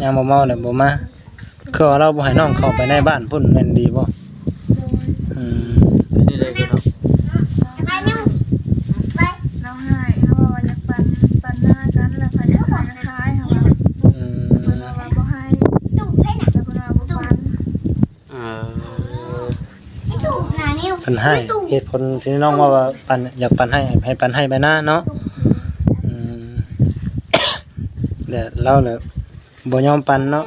ຍາມບໍ່ເມົາແລ້ວບໍ່ມາ. ຄືວ່າລາວບໍ່ໃຫ້ນ້ອງເຂົ້າໄປໃນບ້ານພຸ້ນແມ່ນດີບໍ່? ໂດຍ ອືມ ເປັນຈັ່ງໃດຄືນ້ອງ? ລາວໃຫ້ ເຮົາວ່າຢາກປັນ ປັນນາກັນ ແລ້ວໃຜຢາກຂາຍກໍຂາຍ ເຮົາວ່າ ອືມ ເພິ່ນວ່າບໍ່ໃຫ້ ແລ້ວເພິ່ນວ່າບໍ່ປັນ. ເອີ ເພິ່ນໃຫ້ເຫດຜົນທີ່ນ້ອງເວົ້າວ່າປັນ ຢາກປັນໃຫ້ ໃຫ້ປັນໄຮ່ປັນນາເນາະ. ອືມ ແຕ່ລາວລະບໍ່ຍອມປັນເນາະ.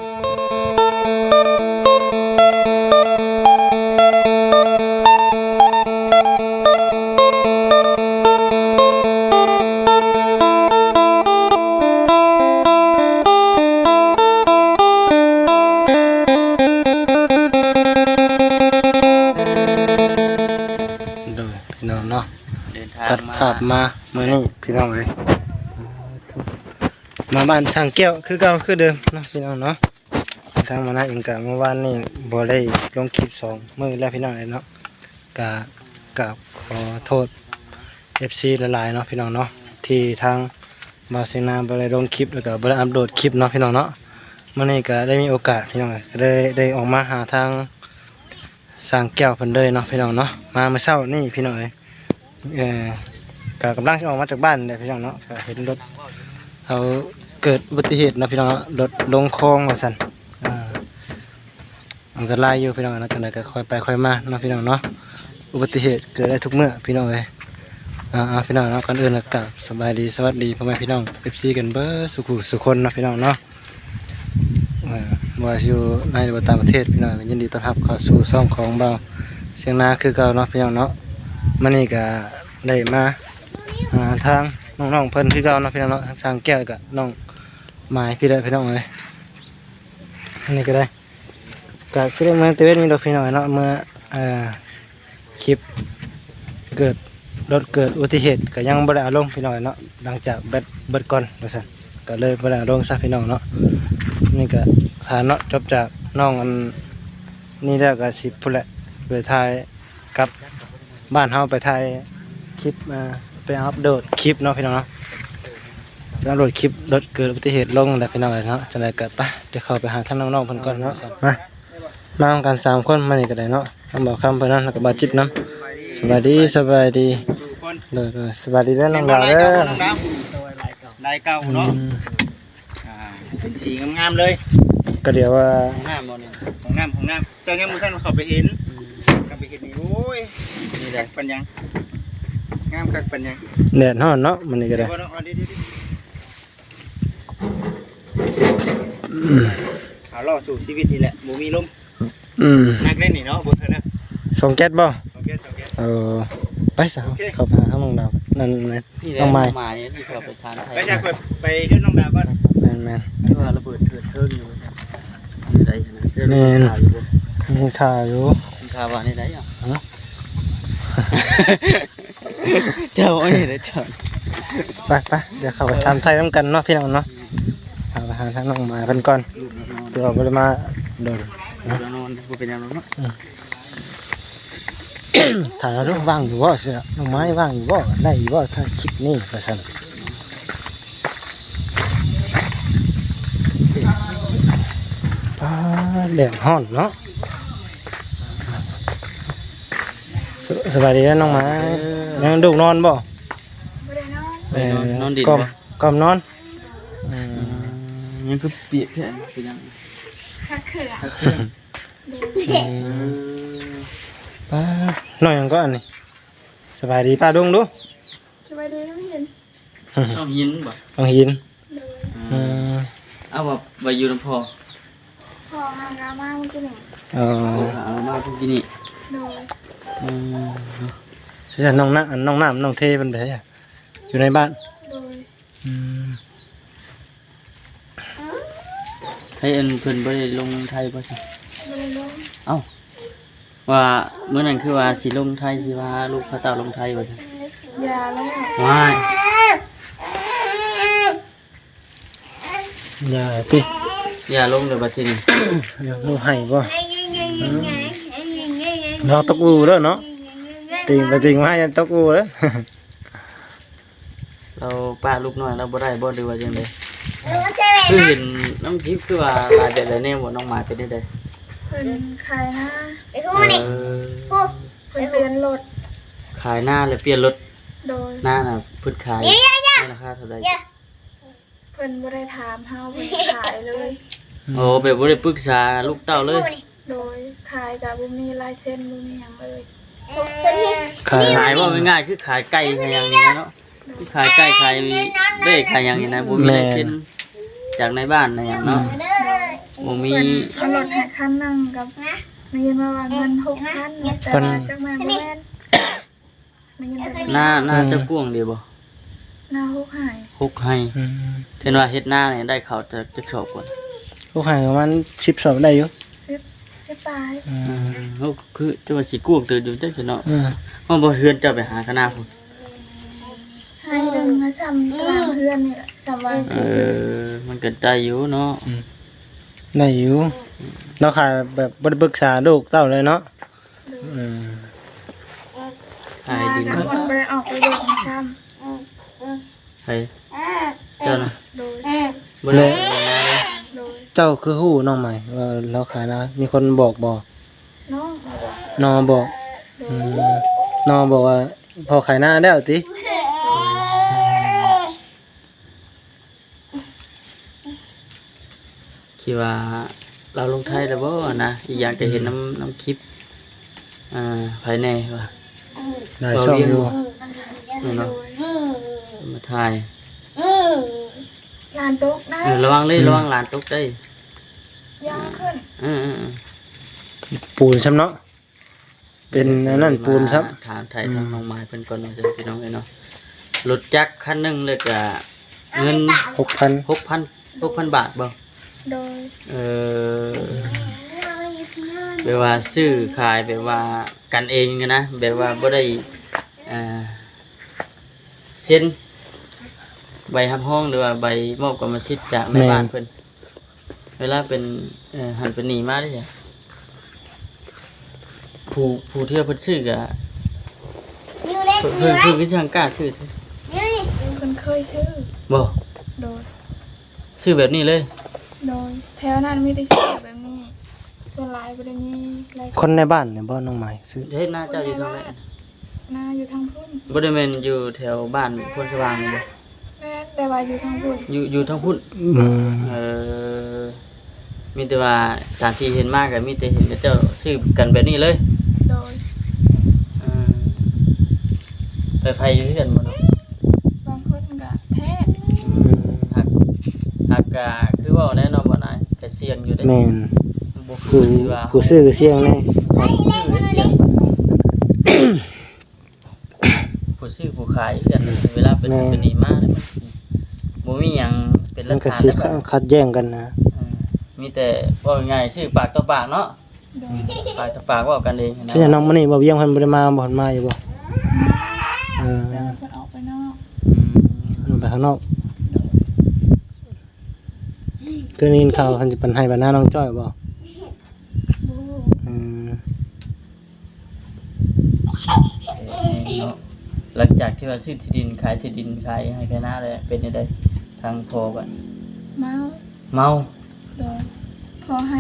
ໂດຍ ພີ່ນ້ອງເນາະ ເດີນທາງ ຕັດພາບມາ ມາມື້ນີ້ພີ່ນ້ອງເອີຍ ມາບ້ານຊ່າງແກ້ວຄືເກົ່າຄືເດີມເນາະ ພີ່ນ້ອງເນາະ. ທາງມານາເອງກະເມື່ອວານນີ້ບໍ່ໄດ້ລົງຄລິບສອງມື້ແລ້ວພີ່ນ້ອງເອີຍເນາະ. ກະ ກະຂໍໂທດເອັຟຊີຫຼາຍໆເນາະພີ່ນ້ອງເນາະ ທີ່ທາງບ່າວເຊຍງນາບໍ່ໄດ້ລົງຄລິບ ແລ້ວກະບໍ່ໄດ້ອັບໂຫຼດຄລິບເນາະພີ່ນ້ອງເນາະ. ມື້ນີ້ກະໄດ້ມີໂອກາດພີ່ນ້ອງເອີຍ ກະໄດ້ ໄດ້ອອກມາຫາທາງ ຊ່າງແກ້ວເພິ່ນເລີຍເນາະພີ່ນ້ອງເນາະ. ມາມື້ເຊົ້ານີ້ພີ່ນ້ອງເອີຍ ເອີ ກະກຳລັງຊິອອກມາຈາກບ້ານແຫຼະພີ່ນ້ອງເນາະ ກະເຫັນລົດເຮົາເກີດອຸບັດຕິເຫດເນາະພີ່ນ້ອງເນາະ ລົດລົງຄອງວ່າຊັ້ນ. ເອີ ອັນຕະລາຍຢູ່ພີ່ນ້ອງເນາະ ຈັ່ງໃດກະຄ່ອຍໄປຄ່ອຍມາເນາະພີ່ນ້ອງເນາະ ອຸບັດຕິເຫດເກີດໄດ້ທຸກເມື່ອພີ່ນ້ອງເອີຍ. ເອົາ ເອົາ ພີ່ນ້ອງເນາະ ກ່ອນອື່ນລະກະສະບາຍດີສະຫວັດດີພໍ່ແມ່ພີ່ນ້ອງເອັຟຊີກັນເບິດສູ່ຜູ້ສູ່ຄົນເນາະພີ່ນ້ອງເນາະ. ເອີ ບໍ່ວ່າຊິຢູ່ໃນ ຫຼືວ່າຕ່າງປະເທດ ພີ່ນ້ອງ ກະຍິນດີຕ້ອນຮັບເຂົ້າສູ່ຊ່ອງຂອງບ່າວຊຽງນາຄືເກົ່າເນາະພີ່ນ້ອງເນາະ. ມື້ນີ້ກະໄດ້ມາຫາທາງນ້ອງໆເພິ່ນຄືເກົ່າເນາະພີ່ນ້ອງເນາະ ທັງຊ່າງແກ້ວ ແລ້ວກະນ້ອງໝາຍ ພີ່ແຫຼະພີ່ນ້ອງເອີຍ. ອັນນີ້ກະໄດ້ ກະຊິໄດ້ເມືອແຕ່ເວັນນີ້ດອກພີ່ນ້ອງເນາະ ເມື່ອ ເອີ ຄລິບເກີດ ລົດເກີດອຸບັດຕິເຫດກະຍັງບໍ່ໄດ້ເອົາລົງພີ່ນ້ອງເນາະ ຫຼັງຈາກແບັດເບິດກ່ອນວ່າຊັ້ນ ກະເລີຍບໍ່ໄດ້ເອົາລົງຊະພີ່ນ້ອງເນາະ. ນີ້ກະຖ້າເນາະ ຈົບຈາກນ້ອງອັນນີ້ແລ້ວກະຊິພຸ້ນແຫຼະ ໄປຖ່າຍກັບບ້ານເຮົາ ໄປຖ່າຍຄລິບ ເອີ ໄປອັບໂຫຼດຄລິບເນາະພີ່ນ້ອງເນາະ ໄປອັບໂຫຼດຄລິບລົດເກີດອຸບັດຕິເຫດລົງແຫຼະພີ່ນ້ອງເນາະ. ຈັ່ງໃດກະໄປ ດຽວເຂົ້າໄປຫາທາງນ້ອງໆເພິ່ນກ່ອນເນາະ. ມາ ມານຳກັນສາມຄົນ ມານີ້ກະໄດ້ເນາະ ທັງບ່າວຄຳເພິ່ນນຳ ແລ້ວກະບ່າວຈິດນຳ. ສະບາຍດີ ສະບາຍດີ ໂດຍໆ ສະບາຍດີເດີນ້ອງດາວເດີ ລາຍເກົ່າເນາະ. ອືມ ອ່າ ເປັນສີງາມໆເລີຍ ກະດຽວວ່າ ຫ້ອງນ້ຳບໍ່ນີ້ ຫ້ອງນ້ຳ ຫ້ອງນ້ຳ ເຈົ້າຍັງບໍ່ທັນເຂົ້າໄປເຫັນ ອືມ ເຂົ້າໄປເຫັນນີ້ ໂອ້ຍ ນີ້ແຫຼະ ຄັກປານຫຍັງ ງາມຄັກປານຫຍັງ. ແດດຮ້ອນເນາະ ມື້ນີ້ກະໄດ້ ເອົາລໍ້ສູ້ຊີວິດນີ້ແຫຼະ ບໍ່ມີລົມ. ອືມ ໜັກເດ້ນີ້ເນາະ ບໍ່ເຖິງນະ ສອງແກັດບໍ່? ສອງແກັດ ສອງແກັດ ເອີ ໄປຊະ ໂອເຄ ເຂົ້າໄປຫາທາງນ້ອງດາວ ນັ້ນແຫຼະ ນ້ອງມາຍ ມານີ້ທີ່ເຂົາໄປທາງໄທ ໄປຊະ ໄປເຮືອນນ້ອງດາວກ່ອນ. ແມ່ນໆ ຄືວ່າລະເບີດເກີດເທິງຢູ່ ຢູ່ໃດນະ ແມ່ນ ມີຂ່າວຢູ່ບໍ່? ມີຂ່າວຢູ່ ມີຂ່າວວ່າໃນໃດອະ? ຮະ? ເຈົ້າເອີຍເດີເຈົ້າ ໄປໆ ດຽວເຂົ້າໄປຖາມໄຖ່ນຳກັນເນາະພີ່ນ້ອງເນາະ. ເຮົາໄປຫາທາງນ້ອງໝາຍເພິ່ນກ່ອນ ເພື່ອບໍ່ໄດ້ມາດົນ ນອນ ບໍ່ເປັນຫຍັງດອກເນາະ. ອືມ ຖາມວ່າວ່າງຢູ່ບໍ່ ເສືອ ນ້ອງໝາຍວ່າງຢູ່ບໍ່ ໄດ້ຢູ່ບໍ່ ຖ້າຄລິບນີ້ວ່າຊັ້ນ. ປ້າ ແດດຮ້ອນເນາະ. ສະ ສະບາຍດີເດີນ້ອງໝາຍ ເອີ ຍັງລູກນອນບໍ່? ບໍ່ໄດ້ນອນ ເອີ ນອນ ນອນດິນ ກ່ອມ ບໍ່ ກ່ອມນອນ. ອືມ ອືມ ຍັງຄືປຽກແທ້ ເປັນຫຍັງ? ຊັກເຂື່ອ ຊັກເຂື່ອ. ອືມ ເອີ ປ້າ ນ້ອງຫຍັງເກາະອັນນີ້? ສະບາຍດີປ້າດຸງດູ ສະບາຍດີນ້ອງຫີນ ນ້ອງຫີນບໍ່? ນ້ອງຫີນ ໂດຍ ອືມ ເອົາວ່າໄປຢູ່ນຳພໍ່ ພໍ່ຫາກະເອົາມາມື້ກີ້ນີ້ ອໍ ເອົາມາມື້ກີ້ນີ້ ໂດຍ ອືມ ໃສນ້ອງນ້ຳ ນ້ອງນ້ຳ ນ້ອງເທເພິ່ນໄປໃສ? ຢູ່ໃນບ້ານ ໂດຍ ອືມ ໃຫ້ອັນເພິ່ນບໍ່ໄດ້ລົງໄທບໍ່ຊະ? ບໍ່ໄດ້ລົງ ເອົ້າ ວ່າມື້ນັ້ນຄືວ່າຊິລົງໄທ ຊິວ່າລູກພາເຕົ້າລົງໄທວ່າຊັ້ນ ຢ່າແລ້ວ ວ້າຍ ຢ່າຕິ ຢ່າລົງເລີຍບັດທີນີ້ ຢ່າລູກໄຫ້ບໍ່? ອືມ ລາວຕົກອູເດີເນາະ ຕິງໄປຕິງມາຢ້ານຕົກອູເດີ. ລາວປ້າລູກນ້ອຍລາວບໍ່ໄດ້ບໍ່ ຫຼືວ່າຈັ່ງໃດ? ຄືເຫັນນ້ອງທິບຄືວ່າຫຼາຍແບບຫຼາຍແນວບໍ່ ນ້ອງໝາຍເປັນແນວໃດ? ເພິ່ນຂາຍນາ ໄປຮູ້ນີ້ ເອີ ເພິ່ນປ່ຽນລົດ ຂາຍນາແລ້ວປ່ຽນລົດ. ໂດຍ ນານະເພິ່ນຂາຍໃນລາຄາເທົ່າໃດ? ເພິ່ນບໍ່ໄດ້ຖາມເຮົາ ເພິ່ນຂາຍເລີຍ. ໂອ້ ແບບບໍ່ໄດ້ປຶກສາລູກເຕົ້າເລີຍ. ໂດຍ ຂາຍກະບໍ່ມີລາຍເຊັນ ບໍ່ມີຫຍັງເລີຍ. ຂາຍ ຂາຍເວົ້າງ່າຍໆ ຄືຂາຍໄກ່ຂາຍຫຍັງນີ້ນະເນາະ ຂາຍໄກ່ຂາຍເບ້ຂາຍຫຍັງນີ້ນະ ບໍ່ມີລາຍເຊັນຈາກນາຍບ້ານນາຫຍັງເນາະ. ອືມ ບໍ່ມີ. ເພິ່ນເອົາລົດໃຫ້ຄັນໜຶ່ງກັບ ໄດ້ຍິນມາວ່າເງິນຫົກພັນ ແຕ່ວ່າຈັກແມ່ນບໍ່ແມ່ນ. ນາ ນາເຈົ້າກວ້າງເດບໍ່? ນາຫົກໄຮ່ ຫົກໄຮ່. ອືມ ເຫັນວ່າເຮັດນານີ້ໄດ້ເຂົ້າຈັກ ຈັກສອບກ່ອນ? ຫົກໄຮ່ປະມານສິບສອບໄດ້ຢູ່. ສິບ ສິບປາຍ. ອືມ ໂອ້ ຄືຈະວ່າຊິກວ້າງເຕີບຢູ່ຈັກເນາະ. ອືມ ຮອດບໍ່ ເຮືອນເຈົ້າໄປຫາຄະນາພຸ້ນ? ໄຮ່ໜຶ່ງນະ ສ່ຳກາງເຮືອນນີ້ແຫຼະ ສ່ຳວ່າ ເອີ ມັນກໍໄດ້ຢູ່ເນາະ. ອືມ ໄດ້ຢູ່. ອືມ ລາວຂາຍແບບບໍ່ໄດ້ປຶກສາລູກເຕົ້າເລີຍເນາະ. ອືມ ຂາຍດິນ ບໍ່ໄດ້ອອກໄປເບິ່ງຊ້ຳ. ໃຜ? ເຈົ້ານະ? ໂດຍ ບໍ່ໄດ້ອອກໄປເບິ່ງນາເລີຍ. ໂດຍ ເຈົ້າຄືຮູ້ນ້ອງໃໝ່ວ່າລາວຂາຍນາ ມີຄົນບອກບໍ່? ນ້ອງ ນ້ອງບອກ. ໂດຍ ອືມ ນ້ອງບອກວ່າພໍ່ຂາຍນາແລ້ວຕິ? ໂດຍ ອືມ ຄິດວ່າລາວລົງໄທແລ້ວບໍ່ນະ ອີກຢ່າງກໍເຫັນນຳ ອືມ ນຳຄລິບ ອ່າ ໃຜແດ່ວ່າ ຫຼາຍຊ່ອງຢູ່ ເວົ້າວຽງ ແມ່ນເນາະ ມາຖ່າຍ. ຫຼານຕົກນະ ເອີ ລະວັງເດີ ອືມ ລະວັງຫຼານຕົກເດີ ຢ່າຂຶ້ນ ເອີໆ ປູນຊ້ຳເນາະ. ເປັນອັນນັ້ນປູນຊ້ຳ. ຖາມໄຖ່ທາງ ອືມ ນ້ອງມາຍເພິ່ນກ່ອນວ່າຊັ້ນ ພີ່ນ້ອງເອີຍເນາະ ລົດຈັກຄັນໜຶ່ງ ແລ້ວກະເງິນ ຫົກພັນ ຫົກພັນ ຫົກພັນບາດບໍ່? ໂດຍ ເອີ ແບບວ່າຊື້ຂາຍແບບວ່າກັນເອງນະ ແບບວ່າບໍ່ໄດ້ ເອີ ເຊັນໃບຮັບຮອງ ຫຼືວ່າໃບມອບກຳມະສິດຈາກນາຍບ້ານເພິ່ນ. ແມ່ນ ເວລາເປັນ ເອີ ຫັ້ນເປັນນີ້ມາເດ້ ຜູ້ ຜູ້ທີ່ວ່າເພິ່ນຊື້ກະ ເພິ່ນ ເພິ່ນຄືຈັ່ງກ້າຊື້ ເພິ່ນເຄີຍຊື້ບໍ່? ໂດຍ ຊື້ແບບນີ້ເລີຍ. ໂດຍ ແຖວນັ້ນມີແຕ່ຊື້ແບບນີ້ ສ່ວນຫຼາຍບໍ່ໄດ້ມີລາຍ ຄົນໃນບ້ານນີ້ບໍ່ ນ້ອງມາຍຊື້? ເຮັດນາເຈົ້າຢູ່ທາງໃດ? ນາຢູ່ທາງພຸ້ນ. ບໍ່ໄດ້ແມ່ນຢູ່ແຖວບ້ານໂພນສະຫວ່າງນີ້ບໍ່? ແມ່ນ ແຕ່ວ່າຢູ່ທາງພຸ້ນ. ຢູ່ ຢູ່ທາງພຸ້ນ. ອືມ ເອີ ມີແຕ່ວ່າຕາມທີ່ເຫັນມາກໍມີແຕ່ເຫັນເຂົາເຈົ້າຊື້ກັນແບບນີ້ເລີຍ. ໂດຍ ເອີ ໄປໃຜຢູ່ເຮືອນບໍ່ເນາະ? ບາງຄົນກໍແທ້. ອືມ ຫາກ ຫາກກະຄືເວົ້າແນ່ເນາະ ບໍ່ນາຍ ກະສ່ຽງຢູ່ເດ້. ແມ່ນ ບໍ່ຄື ຜູ້ ທີ່ວ່າ ຜູ້ຊື້ກໍສ່ຽງແນ່ ຜູ້ຊື້ກໍສ່ຽງ. ຜູ້ຊື້ຜູ້ຂາຍຄືກັນ ເວລາເປັນ ແມ່ນ ເປັນນີ້ມາ ມັນຊິບໍ່ມີຫຍັງເປັນຫຼັກຖານ ມັນກໍຊິຂັດແຍ້ງກັນນະ. ເອີ ມີແຕ່ເວົ້າງ່າຍໆ ຊື້ປາກຕໍ່ປາກເນາະ. ໂດຍ ປາກຕໍ່ປາກເວົ້າກັນເອງນະ. ຊັ້ນນ້ອງມື້ນີ້ບໍ່ວຽງເພິ່ນບໍ່ໄດ້ມາບໍ່? ເພິ່ນມາຢູ່ບໍ່? ເອີ ເພິ່ນອອກໄປນອກ. ອືມ ເພິ່ນອອກໄປຂ້າງນອກ. ໂດຍ ຄືໄດ້ຍິນຂ່າວເພິ່ນຊິປັນໄຮ່ປັນນານ້ອງຈ້ອຍບໍ່? ບໍ່ຮູ້. ອືມ ເອີ ເນາະ ຫຼັງຈາກທີ່ວ່າຊື້ທີ່ດິນ ຂາຍທີ່ດິນ ຂາຍໄຮ່ຂາຍນາແລ້ວ ເປັນຈັ່ງໃດທາງພໍ່ບັດ? ເມົາ. ເມົາ. ໂດຍ ພໍ່ໃຫ້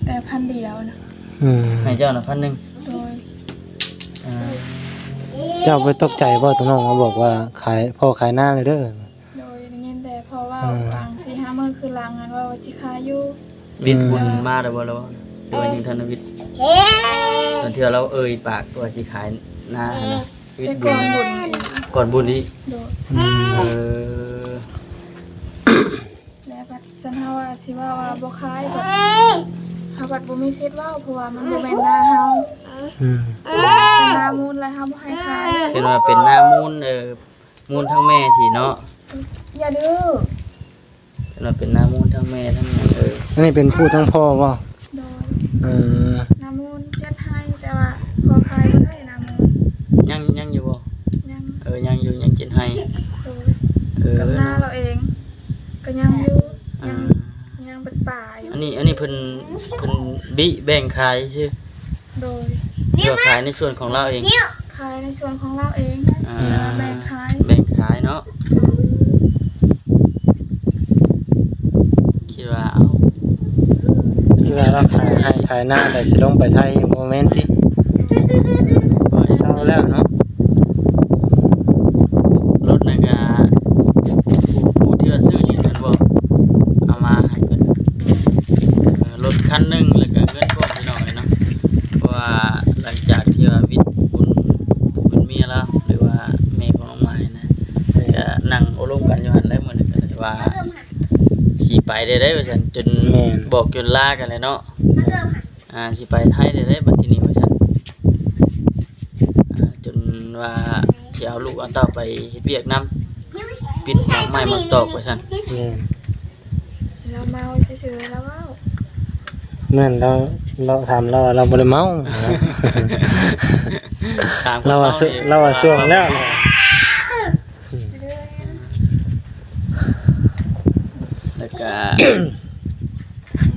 ແຕ່ພັນດຽວນະ. ອືມ ໃຫ້ເຈົ້ານະພັນໜຶ່ງ. ໂດຍ ເອີ ເຈົ້າບໍ່ຕົກໃຈບໍ່ ຕົວນ້ອງມາບອກວ່າຂາຍ ພໍ່ຂາຍນາແລ້ວເດີ? ໂດຍ ໄດ້ຍິນແຕ່ພໍ່ເວົ້າ ອືມ ຫວ່າງສີ່ຫ້າມື້ຄືນຫຼັງຫັ້ນ ເວົ້າວ່າຊິຂາຍຢູ່. ວິດບຸນ ອືມ ມາແລ້ວບໍ່? ລາວ ຫຼືວ່າຍັງທັນໄດ້ວິດ? ຕອນທີ່ວ່າລາວເອີ່ຍປາກວ່າຊິຂາຍນາຫັ້ນນະ ວິດບຸນ ແຕ່ກ່ອນບຸນອີກ. ກ່ອນບຸນອີກ. ໂດຍ ອືມ ເອີ ແລ້ວບັດຊັ້ນເຮົາວ່າຊິເວົ້າວ່າບໍ່ຂາຍ ບັດເຮົາບັດບໍ່ມີສິດເວົ້າ ເພາະວ່າມັນບໍ່ແມ່ນນາເຮົາ. ອືມ ເປັນນາມູນ ແລ້ວເຮົາບໍ່ໃຫ້ຂາຍ. ເປັນວ່າເປັນນາມູນ ເອີ ມູນທັງແມ່ທີ່ເນາະ. ຢ່າດື້. ເປັນວ່າເປັນນາມູນທັງແມ່ທັງຫຍັງ. ເອີ ອັນນີ້ເປັນພູທາງພໍ່ບໍ່? ໂດຍ ເອີ ນາມູນເຈັດໄຮ່ ແຕ່ວ່າພໍ່ຂາຍບໍ່ໄດ້ນາມູນ. ຍັງ ຍັງຢູ່ບໍ່? ຍັງ. ເອີ ຍັງຢູ່ ຍັງເຈັດໄຮ່. ໂດຍ ເອີ ກັບນາລາວເອງກໍຍັງຢູ່. ເອີ ຍັງ ຍັງເປັນປ່າຢູ່. ອັນນີ້ ອັນນີ້ເພິ່ນ ເພິ່ນບິແບ່ງຂາຍຊື່? ໂດຍ ຫຼືວ່າຂາຍໃນສວນຂອງລາວເອງ? ຂາຍໃນສວນຂອງລາວເອງ. ອ່າ ແບ່ງຂາຍ ແບ່ງຂາຍເນາະ. ໂດຍ ວ່າເຮົາຂາຍໄຮ່ຂາຍນາແລ້ວຊິລົງໄປໄທບໍ່ແມ່ນຕິ? ເຊົາແລ້ວເນາະ. ລົດນັ້ນກະ ຜູ້ ຜູ້ທີ່ວ່າຊື້ດິນເພິ່ນບໍ່ເອົາມາໃຫ້ເພິ່ນ ເອີ ລົດຄັນໜຶ່ງ ແລ້ວກະເງິນພ້ອມ ພີ່ນ້ອງເອີຍເນາະ. ເພາະວ່າຫຼັງຈາກທີ່ວ່າວິດບຸນ ບຸນເມຍລາວ ຫຼືວ່າແມ່ຂອງນ້ອງມາຍນະ ແມ່ນ ກະນັ່ງໂອ້ລົມກັນຢູ່ຫັ້ນແຫຼະ ມື້ນັ້ນກະເລີຍວ່າ ຊິໄປໄດ້ໃດວ່າຊັ້ນ ຈົນ ແມ່ນ ບອກຈົນລາກັນແຫຼະເນາະ. ອ່າ ຊິໄປໄທໄດ້ໃດບັດທີນີ້ວ່າຊັ້ນ ອ່າ ຈົນວ່າຊິເອົາລູກເອົາເຕົ້າໄປເຮັດວຽກນຳ ປິດໝາກໄມ້ໝາກຕອກວ່າຊັ້ນ. ແມ່ນ ລາວເມົາຊື່ໆ ລາວເວົ້າ. ແມ່ນ ລາວ ລາວຖາມລາວວ່າລາວບໍ່ໄດ້ເມົາ ຖາມຄົນເມົານີ້ ລາວວ່າຊ່ວງແລ້ວ ແລ້ວກະ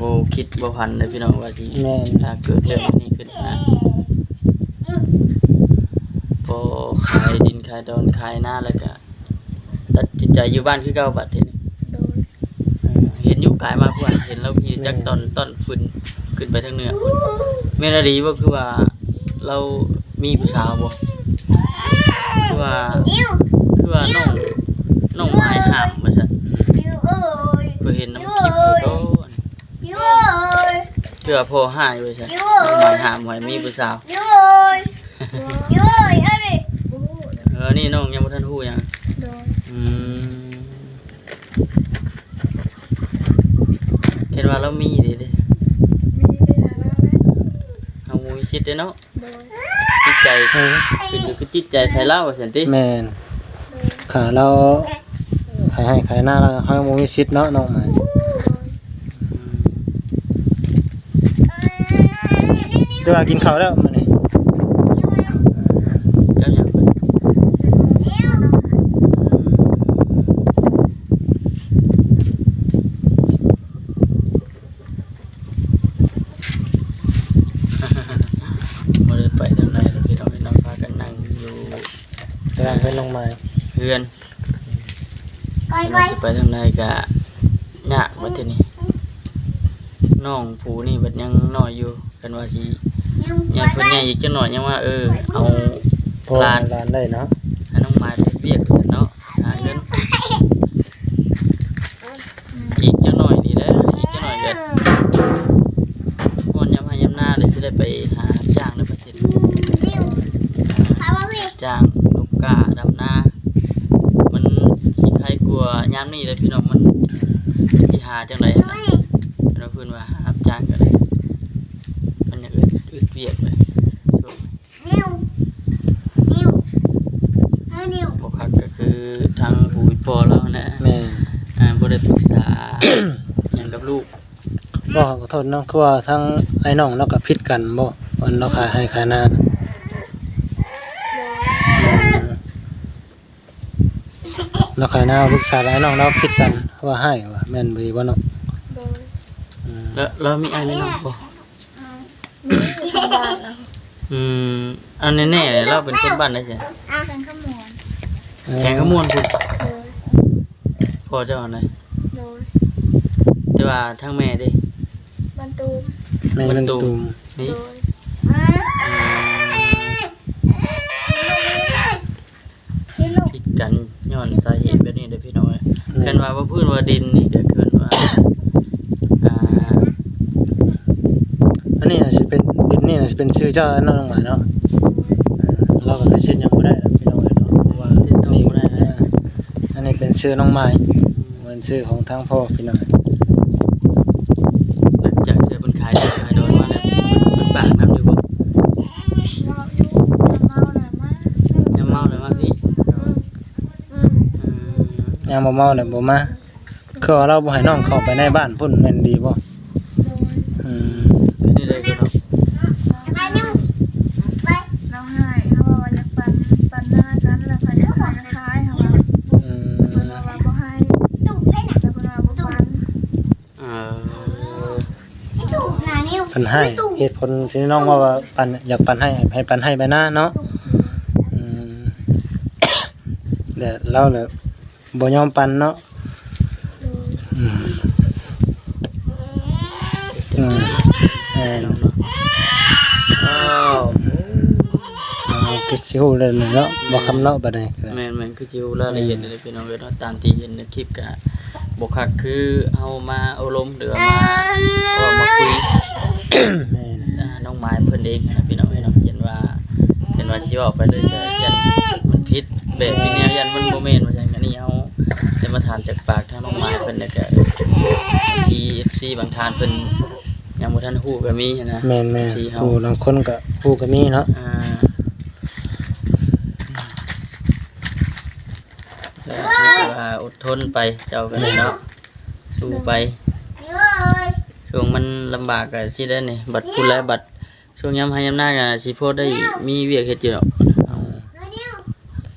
ບໍ່ຄິດບໍ່ຝັນເດ້ພີ່ນ້ອງ ວ່າຊິ ແມ່ນ ຖ້າເກີດເລື່ອງແບບນີ້ຂຶ້ນນະ. ພໍຂາຍດິນຂາຍດອນຂາຍນາແລ້ວກະຕັດສິນໃຈຢູ່ບ້ານຄືເກົ່າບັດທີນີ້. ໂດຍ ເອີ ເຫັນຢູ່ກາຍມາພຸ້ນ ເຫັນລາວຂີ່ຈັກ ແມ່ນ ຕອນ ຕອນຂຶ້ນ ຂຶ້ນໄປທາງເໜືອພຸ້ນ. ແມ່ນອີ່ຫຼີບໍ່? ຄືວ່າລາວມີຜູ້ສາວບໍ່? ຄືວ່າ ຄືວ່ານ້ອງ ນ້ອງມາຍຫ້າມວ່າຊັ້ນ ຂ້ອຍເຫັນນຳຄລິບຢູ່. ເທື່ອພໍ່ຮ້າຍໄວ້ຊະ ນ້ອງມາຍຫ້າມໄວ້ມີຜູ້ສາວ. ເອີ ນີ້ນ້ອງຍັງບໍ່ທັນຮູ້ຫຍັງ. ໂດຍ ອືມ ເຫັນວ່າລາວມີເດ້ ມີເດ້ ເຮົາບໍ່ມີສິດເດ້ເນາະ. ໂດຍ ຈິດໃຈ ເອີ ຂຶ້ນຢູ່ກັບຈິດໃຈໃຜລາວວ່າຊັ້ນຕິ. ແມ່ນ ໂດຍ ຖ້າລາວຂາຍໄຮ່ຂາຍນາແລ້ວ ເຮົາບໍ່ມີສິດເນາະ ນ້ອງມາຍ. ໂດຍ ແຕ່ວ່າກິນເຂົ້າແລ້ວມື້ນີ້ ກັບຫຍັງ? ບໍ່ໄດ້ໄປທາງໃດເລີຍພີ່ນ້ອງເອີຍເນາະ ພາກັນນັ່ງຢູ່ ແຕ່ວ່າເຮືອນນ້ອງມາຍ ເຮືອນ ເວລາຊິໄປທາງໃດກະຍາກບັດທີນີ້. ນ້ອງຜູ້ນີ້ບັດຍັງນ້ອຍຢູ່ ຄັນວ່າຊິໃຫຍ່ ເພິ່ນໃຫຍ່ອີກຈັກໜ້ອຍ ຍັງວ່າ ເອີ ເອົາ ພໍ່ ຫຼານ ຫຼານໄດ້ເນາະ ໃຫ້ນ້ອງມາຍໄປເຮັດວຽກຊັ້ນເນາະ ຫາເງິນ. ອີກຈັກໜ້ອຍນີ້ແຫຼະ ອີກຈັກໜ້ອຍກະຮອດຍາມໄຮ່ຍາມນາແລ້ວ ຊິໄດ້ໄປຫາຮັບຈ້າງແລ້ວບັດທີນີ້ ຮັບຈ້າງ ລົກກ້າ ດຳນາ ມັນຊິໄຄກວ່າຍາມນີ້ແຫຼະພີ່ນ້ອງ. ມັນຊິຫາຈັ່ງໃດຫັ້ນນະ ເພິ່ນວ່າຫາຮັບຈ້າງກະໄດ້ ມັນຍັງອຶດ ອຶດວຽກເລີຍ. ບໍ່ຄັກກະຄືທາງຜູ້ເປັນພໍ່ລາວຫັ້ນແຫຼະ ແມ່ນ ອ່າ ບໍ່ໄດ້ປຶກສາຫຍັງກັບລູກ. ບໍ່ ຂໍໂທດເນາະ ຄືວ່າທາງອ້າຍນ້ອງລາວກະຜິດກັນບໍ່ ອັນລາວຂາຍໄຮ່ຂາຍນານະ? ໂດຍ ອືມ ລາວຂາຍນາປຶກສາອ້າຍນ້ອງລາວຜິດກັນ ວ່າຮ້າຍວ່າ ແມ່ນບໍ່ດີບໍ່ນ້ອງ? ໂດຍ ອືມ ແລ້ວ ແລ້ວມີອ້າຍມີນ້ອງບໍ່? ອືມ ມີ ຢູ່ທາງບ້ານເນາະ. ອືມ ອັນແນ່ໆ ລາວເປັນຄົນບ້ານໃດຊະ? ແຂວງຄຳມ່ວນ. ເອີ ແຂວງຄຳມ່ວນພຸ້ນ. ໂດຍ ພໍ່ເຈົ້າອັນໃດ? ໂດຍ ແຕ່ວ່າທາງແມ່ເດ? ບ້ານຕູມ. ແມ່ບ້ານຕູມ. ໂດຍ ອືມ ຜິດກັນຍ້ອນສາເຫດແບບນີ້ເດີພີ່ນ້ອງເອີຍ. ແມ່ນ ຄັນວ່າບໍ່ພື້ນວ່າດິນນີ້ກະຄືວ່າ ອ່າ ອັນນີ້ນະຊິເປັນ ດິນນີ້ນະຊິເປັນຊື່ເຈົ້າເນາະ ນ້ອງມາຍເນາະ. ເອີ ລາວກະຕິດສິນຫຍັງບໍ່ໄດ້ດອກພີ່ນ້ອງເອີຍເນາະ ເພາະວ່າຕິດຕໍ່ບໍ່ໄດ້ນະ. ອັນນີ້ເປັນຊື່ນ້ອງມາຍ ອືມ ເປັນຊື່ຂອງທາງພໍ່ພີ່ນ້ອງ. ຫຼັງຈາກທີ່ເພິ່ນຂາຍດິນຂາຍດອນມາແລ້ວ ເພິ່ນ ເພິ່ນປາກນຳຢູ່ບໍ່? ເວົ້າຢູ່ ຍາມເມົາແລ້ວມາ. ຍາມເມົາແລ້ວມາພີ້. ອືມ ອືມ ຍາມບໍ່ເມົາແລ້ວບໍ່ມາ. ຄືວ່າລາວບໍ່ໃຫ້ນ້ອງເຂົ້າໄປໃນບ້ານພຸ້ນແມ່ນດີບໍ່? ໂດຍ ອືມ ເປັນຈັ່ງໃດກໍເນາະ ລາວໃຫ້ ເຮົາວ່າຢາກປັນ ປັນນາກັນ ແລ້ວໃຜຢາກຂາຍກະຂາຍ ເຮົາວ່າ ອືມ ເພິ່ນວ່າບໍ່ໃຫ້ ແລ້ວເພິ່ນວ່າບໍ່ປັນ. ເອີ ເພິ່ນໃຫ້ ເຫດຜົນທີ່ນ້ອງເວົ້າວ່າປັນ ຢາກປັນໃຫ້ ໃຫ້ປັນໃຫ້ໄປນາເນາະ. ອືມ ແລະລາວລະ ບໍ່ຍອມປັນເນາະ. ໂດຍ ອືມ ເຮັດ ອືມ ແມ່ນ ອ້າວ ເອີ ຄືຊິຮູ້ແລ້ວເນາະ ບໍ່ຄຳເນາະ ບັດນີ້ ແມ່ນໆ ຄືຊິຮູ້ລາຍລະອຽດເດ້ ພີ່ນ້ອງເອີຍເນາະ ຕາມທີ່ເຫັນໃນຄລິບກະບໍ່ຄັກ ຄືເຮົາມາໂອ້ລົມ ຫຼືວ່າມາເວົ້າມາຄຸຍ ແມ່ນ ອ່າ ນ້ອງໝາຍເພິ່ນເອງຫັ້ນນະ ພີ່ນ້ອງເອີຍເນາະ ເຫັນວ່າ ເຫັນວ່າຊິເວົ້າໄປເລີຍກະຢ້ານມັນຜິດແບບຜິດແນວ ຢ້ານມັນບໍ່ແມ່ນວ່າຊັ້ນ ອັນນີ້ເຮົາໄດ້ມາຖາມຈາກປາກທາງນ້ອງໝາຍເພິ່ນ ແລ້ວກະທີ່ເອັຟຊີບາງທ່ານເພິ່ນ ຍັງບໍ່ທັນຮູ້ກໍມີນະ ແມ່ນໆ ທີ່ເຮົາ ຜູ້ລາງຄົນກໍຮູ້ກໍມີເນາະ ອ່າ ກໍຖືວ່າອົດທົນໄປ ເຈົ້າກໍໄດ້ເນາະ ສູ້ໄປ ຊ່ວງມັນລຳບາກກໍຊິໄດ້ນີ້ ບັດພຸ້ນແລ້ວ ບັດຊ່ວງຍາມໄຮ່ຍາມນາກໍຊິພໍໄດ້ມີວຽກເຮັດຢູ່ດອກ ເອົາ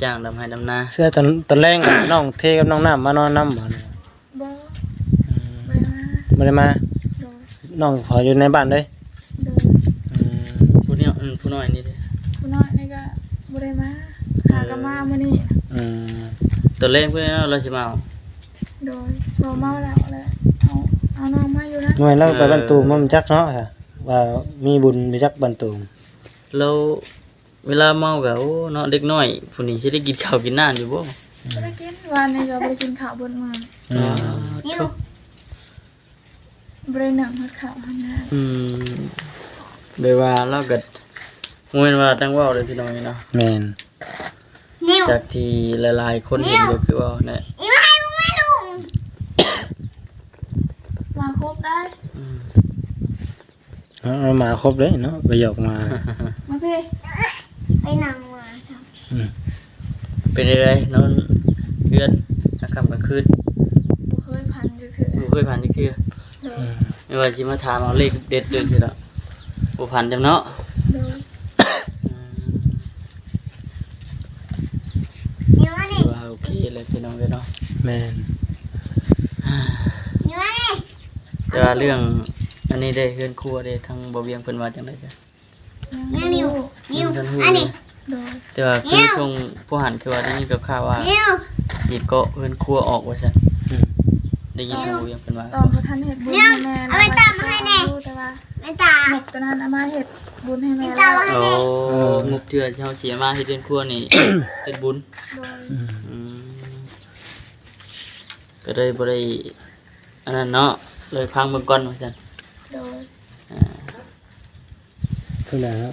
ຈ້າງດຳໄຮ່ດຳນາ ເຊື່ອຕອນ ຕອນແລງ ນ້ອງເທກັບນ້ອງນ້ຳມານອນນຳບໍ່? ບໍ່ ອືມ ບໍ່ໄດ້ມາ ບໍ່ໄດ້ມາ ໂດຍ ນ້ອງຂໍຢູ່ໃນບ້ານເລີຍ ໂດຍ ອືມ ຜູ້ນີ້ ອືມ ຜູ້ນ້ອຍນີ້ເດ້ ຜູ້ນ້ອຍນີ້ກໍບໍ່ໄດ້ມາ ຫາກໍມາມື້ນີ້ ອືມ ຕອນແລງເພິ່ນລາວຊິມາເອົາ ໂດຍ ບໍ່ເມົາແລ້ວ ແລ້ວເອົາ ເອົານ້ອງມາຢູ່ນຳ ແມ່ນລາວໄປບ້ານຕູມ ເອີ ບໍ່ຈັກເນາະ ວ່າມີບຸນບໍ່ຈັກບ້ານຕູມ ແລ້ວ ເວລາເມົາກໍ ໂອ້ ເນາະ ເດັກນ້ອຍຜູ້ນີ້ຊິໄດ້ກິນເຂົ້າກິນນ້ຳຢູ່ບໍ່? ບໍ່ໄດ້ກິນ ວານນີ້ກໍບໍ່ໄດ້ກິນເຂົ້າເບິດມື້ ອືມ ອ່າ ໂທ້ ບໍ່ໄດ້ໜັງຮອດເຂົ້າຫັ້ນນະ ອືມ ແບບວ່າລາວກໍບໍ່ແມ່ນວ່າຕັ້ງເວົ້າເດ້ພີ່ນ້ອງເອີຍເນາະ ແມ່ນ ຈາກທີ່ຫຼາຍໆຄົນເຫັນກໍຄືເວົ້າຫັ້ນແຫຼະ ມາຄົບໄດ້ ອືມ ເອົາ ເອົາມາຄົບເລີຍເນາະ ໄປຢອກມາ ມາພີ້ ໄປນັ່ງມາ ອືມ ເປັນຈັ່ງໃດນອນເຮືອນກາງຄ່ຳກາງຄືນ? ບໍ່ເຄີຍຝັນຈັກເທື່ອ ບໍ່ເຄີຍຝັນຈັກເທື່ອ ໂດຍ ອືມ ແມ່ນວ່າຊິມາຖາມເອົາເລກເດັດຢູ່ຊີ້ດອກ ບໍ່ຝັນຈຳເນາະ ໂດຍ ອືມ ຖືວ່າໂອເຄແລ້ວພີ່ນ້ອງເອີຍເນາະ ແມ່ນ ແຕ່ວ່າເລື່ອງອັນນີ້ເດ້ ເຮືອນຄົວເດ້ ທາງບ່າວວຽງເພິ່ນວ່າຈັ່ງໃດ? ຍັງຢູ່ ຍັງຢູ່ ຍັງບໍ່ທັນຮູ້ ອັນນີ້ ໂດຍ ແຕ່ວ່າຄືຊ່ວງຜູ້ຫັ້ນຄືວ່າໄດ້ຍິນຂ່າວວ່າຊິເກາະເຮືອນຄົວອອກວ່າຊັ້ນ ອືມ ໄດ້ຍິນທາງຜູ້ວຽງເພິ່ນວ່າ ຕອນບໍ່ທັນເຮັດບຸນໃຫ້ແມ່ ເອົາໄປຕຳມາໃຫ້ແດ່ ແຕ່ວ່າແມ່ນຕາ ງົບຕົວນັ້ນເອົາມາເຮັດບຸນໃຫ້ແມ່ແລ້ວ ໂອ້ ງົບເທື່ອເຮົາຊິເອົາມາເຮັດເຮືອນຄົວນີ້ ເຮັດບຸນ ໂດຍ ອືມ ອືມ ກໍເລີຍບໍ່ໄດ້ອັນນັ້ນເນາະ ເລີຍຟັງເບິ່ງກ່ອນວ່າຊັ້ນ ໂດຍ ອ່າ ເທົ່ານັ້ນແຫຼະ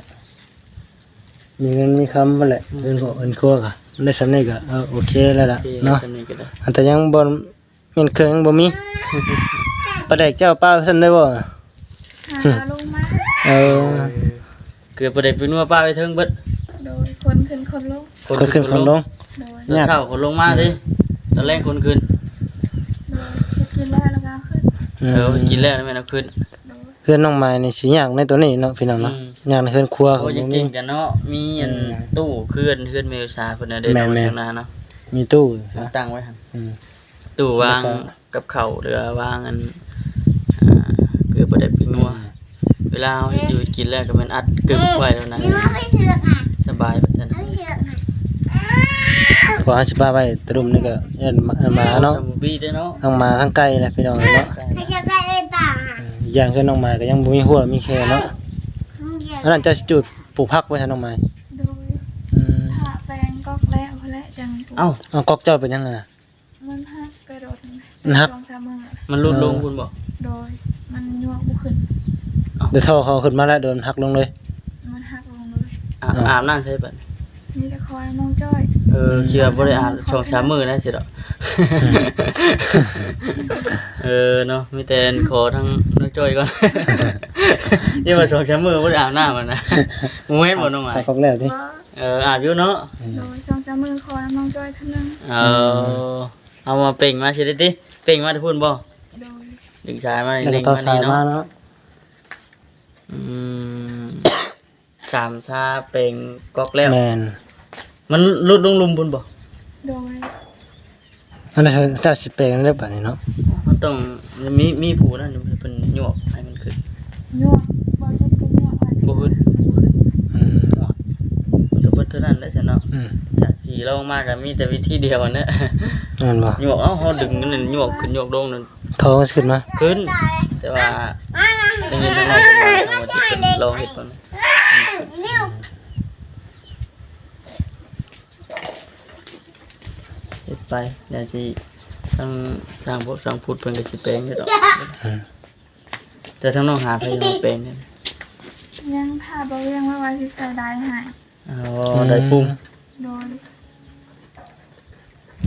ມີເງິນມີຄຳພຸ້ນແຫຼະ ອືມ ເຮືອນຄອບເຮືອນຄົວກະໄດ້ສ່ຳນີ້ກະ ເອີ ໂອເຄແລ້ວລະ ໂອເຄ ເນາະ ສ່ຳນີ້ກະໄດ້ ອັນແຕ່ຍັງບໍ່ ແມ່ນເຄື່ອງຍັງບໍ່ມີ ປາແດກເຈົ້າປາຊັ້ນໄດ້ບໍ່? ຫາເອົາລົງມາ ເອີ ເກືອປາແດກໄປນົວປາໄວ້ເທິງເບິດ ໂດຍ ຂົນຂຶ້ນຂົນລົງ ຂົນຂຶ້ນຂົນລົງ ໂດຍ ຕອນເຊົ້າຂົນລົງມາຕິ ອືມ ຕອນແລງຂົນຂຶ້ນ ໂດຍ ເຮັດກິນແລ້ວແລ້ວກໍເອົາຂຶ້ນ ອືມ ເອີ ເຮັດກິນແລ້ວແມ່ນເອົາຂຶ້ນ ໂດຍ ເຮືອນນ້ອງໝາຍນີ້ຊິຍາກໃນໂຕນີ້ເນາະ ພີ່ນ້ອງເນາະ ອືມ ຍາກໃນເຮືອນຄົວ ໂອ້ ຂອງ ຍັງເກັ່ງກັນເນາະ ມີອັນ ອືມ ຕູ້ເຮືອນ ເຮືອນແມ່ອຸດສາເພິ່ນນະເດ້ ແມ່ນໆ ເນາະ ເນາະ ມີຕູ້ ຕັ້ງໄວ້ຫັ້ນ ອືມ ຕູ້ວາງ ແລ້ວກໍ ກັບເຂົ້າ ຫຼືວ່າວາງອັນ ອ່າ ເກືອປາແດກ ແປ້ງນົວ ອືມ ເວລາເຮົາເຮັດຢູ່ເຮັດກິນແລ້ວກໍແມ່ນອັດກຶບໄວ້ແລ້ວນະ ສະບາຍແບບນັ້ນ ເພາະເຮົາຊິປະໄວ້ຕະດຸ່ມນີ້ກໍຢ້ານໝາ ໝາເນາະ ສຳມະບີເດ້ເນາະ ທັງໝາທັງໄກ່ແຫຼະພີ່ນ້ອງເນາະ ໃຫ້ເຈົ້າໄດ້ເອີຍຕາ ເອີ ອີກຢ່າງຄືນ້ອງໝາຍກໍຍັງບໍ່ມີຮົ້ວມີແຄເນາະ ອັນນັ້ນເຈົ້າຊິຈູດປູກຜັກບໍ່ຊັ້ນນ້ອງໝາຍ ໂດຍ ອືມ ຖ້າແປງກອກແລ້ວພຸ້ນແຫຼະຈັ່ງປູກ ເອົ້າ ເອົາ ກອກເຈົ້າເປັນຫຍັງຫັ້ນນະ? ມັນຫັກໄປໂດນ ມັນຫັກ ສອງສາມມື້ ມັນຫຼຸດລົງພຸ້ນບໍ່? ໂດຍ ມັນຍວກບໍ່ຂຶ້ນ ເອົ້າ ແລ້ວທໍ່ເຂົາຂຶ້ນມາແລ້ວໂດນຫັກລົງເລີຍ ມັນຫັກລົງເລີຍ ອາບ ອາບນ້ຳໃສບັດ? ມີແຕ່ຂໍນ້ອງຈ້ອຍ ເອີ ອືມ ເຊື່ອບໍ່ໄດ້ອາບສອງສາມມື້ນະຊິດອກ ອືມ ເອີ ເນາະ ມີແຕ່ຂໍທາງນ້ອງຈ້ອຍກ່ອນ ເຈົ້າວ່າສອງສາມມື້ບໍ່ໄດ້ອາບນ້ຳຫັ້ນນະ ບໍ່ແມ່ນບໍ່ນ້ອງອາຍ? ຂອບແລ້ວຕິ ເອີ ອາບຢູ່ເນາະ ອືມ ໂດຍ ສອງສາມມື້ຂໍນຳນ້ອງຈ້ອຍເທື່ອໜຶ່ງ ເອີ ອືມ ເອົາມາເປັ່ງມາຊິໄດ້ຕິ ເປັ່ງມາແຕ່ພຸ້ນບໍ່? ໂດຍ ດຶງສາຍມານີ້ ແລ້ວກໍຕໍ່ສາຍມາເນາະ ອືມ ສາມຊາແປງກອກແລ້ວ ແມ່ນ ມັນຫຼຸດລົງລຸ່ມພຸ້ນບໍ່? ໂດຍ ອັນນັ້ນ ເຈົ້າຊິແປງແນວໃດບາດນີ້ເນາະ? ມັນຕ້ອງມີ ມີຜູ້ນັ້ນເພິ່ນຍວກໃຫ້ມັນຂຶ້ນ ຍວກ ບໍ່ຈັກເປັນຍວກ ບໍ່ຂຶ້ນ ບໍ່ຂຶ້ນ ອືມ ມັນກໍເບິດເທົ່ານັ້ນແຫຼະຊັ້ນເນາະ ອືມ ຈາກທີ່ລອງມາກໍມີແຕ່ວິທີດຽວຫັ້ນແຫຼະ ແມ່ນບໍ່? ຍວກ ເອົ້າ ເຮົາດຶງນັ້ນຍວກຂຶ້ນຍວກລົງນັ້ນ ທ້ອງຊິຂຶ້ນມາ ຂຶ້ນ ແຕ່ວ່າໄດ້ຍິນທາງນ້ອງເພິ່ນວ່າ ເພິ່ນວ່າຊິເປັນລອງເຮັດເບິ່ງ ເຮັດໄປ ແລ້ວຊິ ທາງຊ່າງພວກຊ່າງພຸດເພິ່ນກໍຊິແປງຢູ່ດອກ ອືມ ແຕ່ທາງນ້ອງຫາໃຜມາແປງນີ້ ຍັງຖ້າບໍ່ວຽງວ່າ ວ່າຊິໃສ່ໄດໃຫ້ ອໍ ອືມ ໄດ້ປຸ່ມ ໂດຍ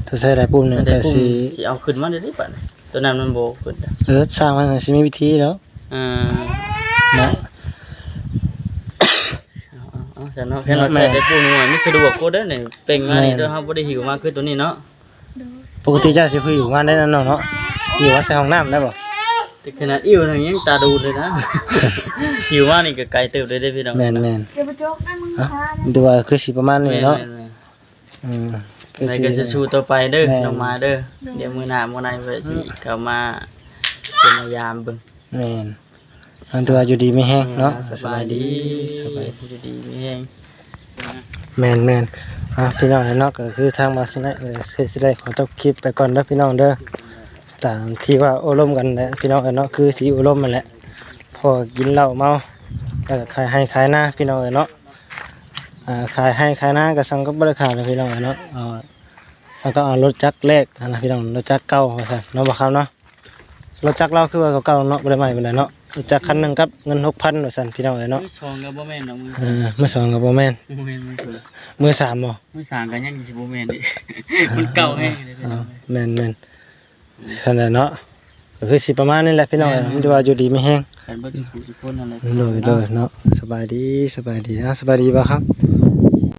ຖ້າໃສ່ໄດ້ປຸ່ມນີ້ ໄດ້ ກໍ ປຸ່ມ ຊິ ຊິເອົາຂຶ້ນມາໄດ້ເດ້ບັດນີ້ ໂຕນັ້ນມັນບໍ່ຂຶ້ນ ເອີ ຊ່າງມັນກໍຊິມີວິທີແລ້ວ ອ່າ ນະ ເອົາໆໆ ຊັ້ນເນາະ ແມ່ນ ແຄ່ວ່າໃສ່ໄດ້ປຸ່ມນີ້ມັນສະດວກກວ່າເດ້ນີ້ ເປັງມານີ້ ແມ່ນ ໂດຍເຮົາບໍ່ໄດ້ຫິວມາຄືໂຕນີ້ເນາະ ໂດຍ ປົກກະຕິເຈົ້າຊິຫິວມາໄດ້ນຳນ້ອງເນາະ ຫິວມາໃສ່ຫ້ອງນ້ຳໄດ້ບໍ່? ແຕ່ຂະໜາດອິ້ວນັ້ນຍັງຕາດູດເລີຍນະ ຫິວມານີ້ກໍໄກເຕີບເລີຍເດ້ພີ່ນ້ອງ ແມ່ນໆ ເກັບກະຈົກນຳ ຮະ ຄາ ແຕ່ວ່າຄືຊິປະມານນີ້ເນາະ ແມ່ນໆ ອືມ ຈັ່ງໃດກໍສູ້ໆຕໍ່ໄປເດີ ແມ່ນ ນ້ອງມາເດີ ໂດຍ ດຽວມື້ໜ້າມື້ໃນເພິ່ນຊິເຂົ້າມາ ຈະມາຢາມເບິ່ງ ແມ່ນ ອັນທີ່ວ່າຢູ່ດີມີແຮງເນາະ ແມ່ນ ສະບາຍດີ ສະບາຍດີ ຢູ່ດີມີແຮງ ແມ່ນໆ ອ່າ ພີ່ນ້ອງເນາະ ກໍຄືທາງບ່າວສະໄນກໍຊິໄດ້ຂໍຈົບຄລິບໄປກ່ອນເດີພີ່ນ້ອງເດີ ຕາມທີ່ວ່າໂອ້ລົມກັນແຫຼະພີ່ນ້ອງເອີຍເນາະ ຄືທີ່ໂອ້ລົມນັ້ນແຫຼະ ເພາະວ່າກິນເຫຼົ້າເມົາ ແລ້ວກໍຂາຍໄຮ່ຂາຍນາພີ່ນ້ອງເອີຍເນາະ ອ່າ ຂາຍໄຮ່ຂາຍນາກໍຊ່າງກໍບໍ່ໄດ້ຂາຍແລ້ວພີ່ນ້ອງເອີຍເນາະ ເອົາ ຊ່າງກໍເອົາລົດຈັກແລກຫັ້ນນະພີ່ນ້ອງ ລົດຈັກເກົ່າວ່າຊັ້ນເນາະ ບໍ່ຄຳເນາະ ລົດຈັກລາວຄືວ່າເກົ່າໆເນາະ ບໍ່ໄດ້ໃໝ່ປານໃດເນາະ ລົດຈັກຄັນໜຶ່ງກັບເງິນຫົກພັນວ່າຊັ້ນພີ່ນ້ອງເອີຍເນາະ ມືສອງກໍບໍ່ແມ່ນດອກ ມື ເອີ ມືສອງກໍບໍ່ແມ່ນ ບໍ່ແມ່ນມືສອງ ມືສາມບໍ່? ມືສາມກໍຍັງຊິບໍ່ແມ່ນອີກ ມັນເກົ່າແຮງເລີຍພີ່ນ້ອງ ເອີ ແມ່ນໆ ຊັ້ນແຫຼະເນາະ ກໍຄືຊິປະມານນີ້ແຫຼະພີ່ນ້ອງເອີຍ ແມ່ນໆ ມີແຕ່ວ່າຢູ່ດີມີແຮງ ກັນເບິດທຸກຜູ້ທຸກຄົນນັ້ນແຫຼະ ໂດຍໆ ເນາະ ສະບາຍດີ ສະບາຍດີ ອ່າ ສະບາຍດີບໍ່ຄຳ?